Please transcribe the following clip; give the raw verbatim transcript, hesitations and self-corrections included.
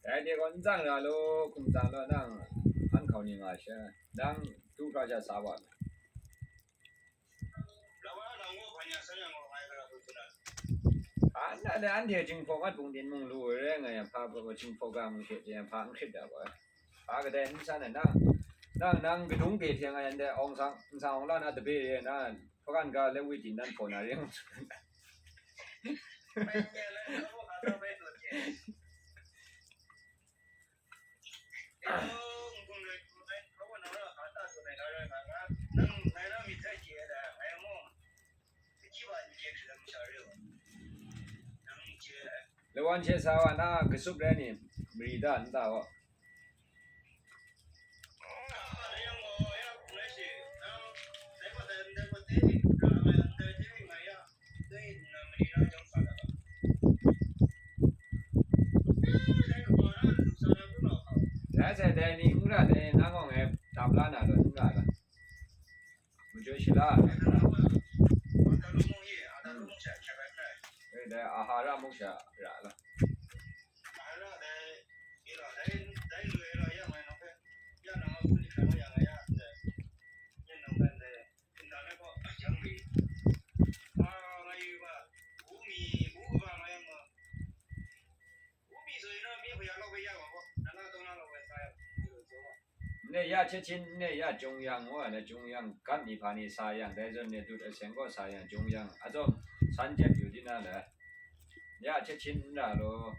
Dai de gaw n tsang ra law, hkum tsang law, nang an hkau ni nga sha, nang du hkra sha sa wa. Anhte, anhte Jinghpaw mat bungdin mung lu ai rai nga yang, hpa gaw Jinghpaw ga mung hte hpa n hkrit da gaw, hpa kadai n san ai, nang, nang, nang kadung de hte nga yang, ndai awng sang, nsang awng la na dabe re na, hpagan ga le wit din nan hpaw na re ngu. Lawan she sa wa na, kasup rai ni, mari da, n ta wa. Dai sai dai ni n ra dai, nang gaw ngai tam la na law, n ra ga. Majaw shala. Dai ahara muk sha ra la. Nne ya chet chin, nne ya jung yang, wa na jung yang, gat mi hpa ni sa yang, dai zawn ne dut aseng gaw sa yang, jung yang, azawng san jep yu di na le. Ya chet chin n ra law,